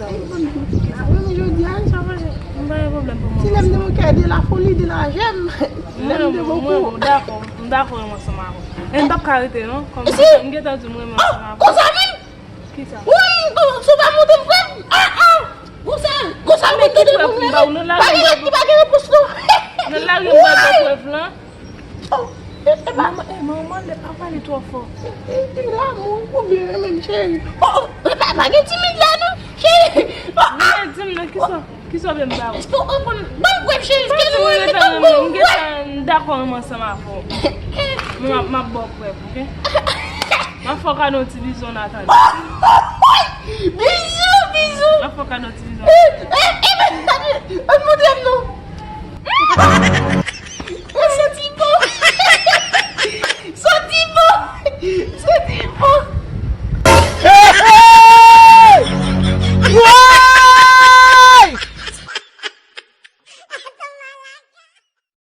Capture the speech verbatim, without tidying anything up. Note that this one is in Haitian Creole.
Apre jodi a, sa fè. M pa gen pwoblèm pou mwen. Si lè m de mon kè, de la foli, de la jèm. Lè m de mon kou. M dakò, m dakò ansanm avè w. Men m p ap ka rete non. Kòm m gentan di w m renmen ansanm avè w. Konsa menm? Kisa? Ou menm, sou pa montre m prèv? Ah, ah! Konsa, konsa, men ki prèv m ba w nan lari? Pa gen lèt, li pa gen repons non. Nan lari m ba w prèv lan. Oh, e, e pa. Manman, e, manman, lè pa pale twò fò. E, e, e lanmou, ou byen renmen m, cheri. Oh, oh, e pa, pa gen timid la non, cheri. Oh, ah. Men di m non, kisa, kisa w vle m ba w? Èske w konprann? Ban m prèv, cheri, èske nou renmen tankou? M gentan dakò renmen ansanm avè w. Men m ap, m ap ba w prèv, oke? M ap fè w kado yon ti bizou an atandan. Bizou, bizou. M ap fè w kado yon ti bizou an atandan.